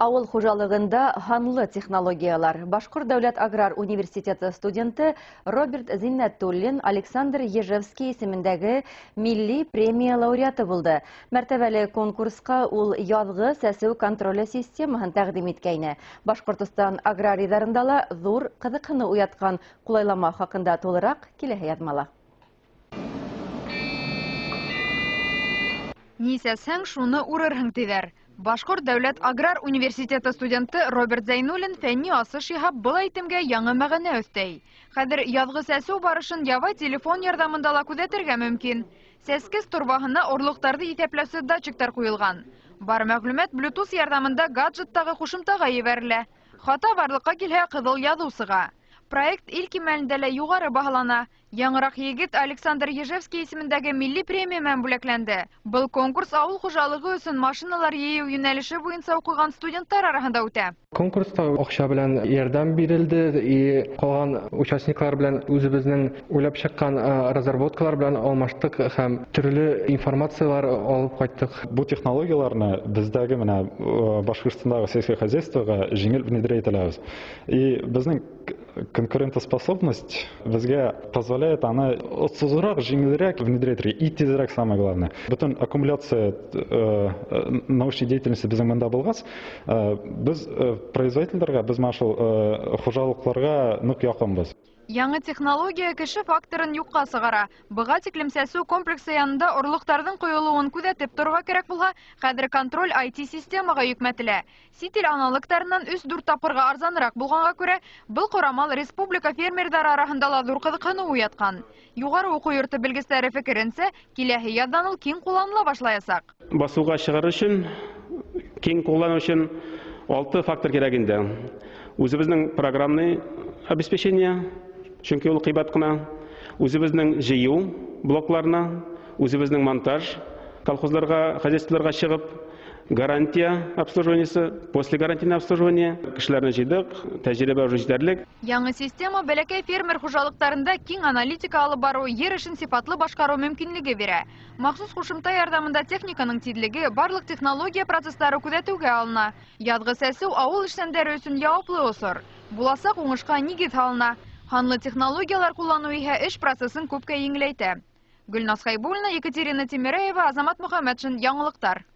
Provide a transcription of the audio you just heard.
Ауыл хужалығында һанлы технологиялар. Башҡорт дәүләт аграр университеты студенты Роберт Зиннәтуллин Александр Ежевский исемендәге милли премия лауреаты булды. Мәртәбәле конкурсҡа ул яҙғы сәсеү контроле системаһын тәҡдим иткәйне. Башҡортостан аграрийҙарында ла ҙур ҡыҙыҡһыныу уятҡан ҡулайлама хаҡында тулыраҡ киләһе яҙмала. Ни сәсһәң, шуны урырһың, тиҙәр. Башҡорт дәүләт аграр университеты студенты Роберт Зәйнуллин фәнни асыш яһап, был әйтемгә яңы мәғәнә өҫтәй. Хәҙер яҙғы сәсеү барышын ябай телефон ярҙамында ла күҙәтергә мөмкин. Сәскес торбаһына орлоҡтарҙы иҫәпләүсе датчиктар ҡуйылған. Бар мәғлүмәт Bluetooth ярҙамында гаджеттағы ҡушымтаға ебәрелә. Хата барлыҡҡа килһә, ҡыҙыл яҙыу сыға. Проект ил кимәлендә лә юғары баһалана. Яңыраҡ егет Александр Ежевский исемендәге милли премия менән бүләкләнде. Был конкурс ауыл хужалығы өсөн машиналар йыйыу йүнәлеше буйынса уҡыған студенттар араһында үтә. Конкурста аҡса белән ярҙам бирелде и ҡалған участниклар белән үҙебеҙҙең уйлап сыҡҡан разработкалар белән алмаштыҡ һәм төрлө информациялар алып ҡайттыҡ. Бу технологияларны беҙҙәге менә Башҡортостандағы сельское хозяйствоға еңел внедрять итәбеҙ. И беҙҙең конкурентоспособность беҙгә позволяет аны отсызыраҡ, еңелерәк внедрять и тиҙерәк, самое главное. Бөтөн аккумуляция научной деятельности беҙҙең бында булғас, беҙ производительдәргә, беҙ менә шул хужалыҡларға ныҡ яҡынбыҙ. Яңы технология кеше факторын юҡҡа сығара. Быға тиклем сәсеү комплексы янында орлоҡтарҙың ҡойолоуын күҙәтеп торорға кәрәк булһа, хәҙер контроль ай ти-системаға йөкмәтелә. Сит ил аналогтарынан өс-дүрт тапҡырға арзаныраҡ булғанға күрә, был ҡорамал республика фермерҙары араһында ла ҙур ҡыҙыҡһыныу уятҡан. Юғары уҡыу йорто белгестәре фекеренсә, киләһе яҙҙан ул киң ҡулланыла башлаясаҡ. Басыуға сығарыр өсөн, киң ҡулланыу өсөн 6 фактор кәрәк инде. Үҙебеҙҙең программный обеспечение, чөнки ул ҡыйбат ҡына, үҙебеҙҙең йыйыу блокларына, үҙебеҙҙең монтаж, колхозларға, хозяйстволарға сығып, гарантия обслуживаниесы, после гарантийное обслуживание, кешеләрне җыйдык, тәжрибә уже җитәрлек. Яңы система бәләкәй фермер хужалыҡтарында киң аналитика алып барыу, ер эшен сифатлы башҡарыу мөмкинлеге бирә. Махсус ҡушымта ярҙамында техниканың тиҙлеге, барлыҡ технология процесстары күҙәтеүгә алына. Яҙғы сәсеү ауыл эшсәндәре өсөн яуаплы осор. Буласаҡ уңышҡа нигеҙ һалына. Һанлы технологиялар ҡулланыу иһә эш процессын күпкә еңеләйтә. Гөлназ Хәйбуллина, Екатерина Тимирәева, Азамат Мөхәмәтшин, Яңылыҡтар.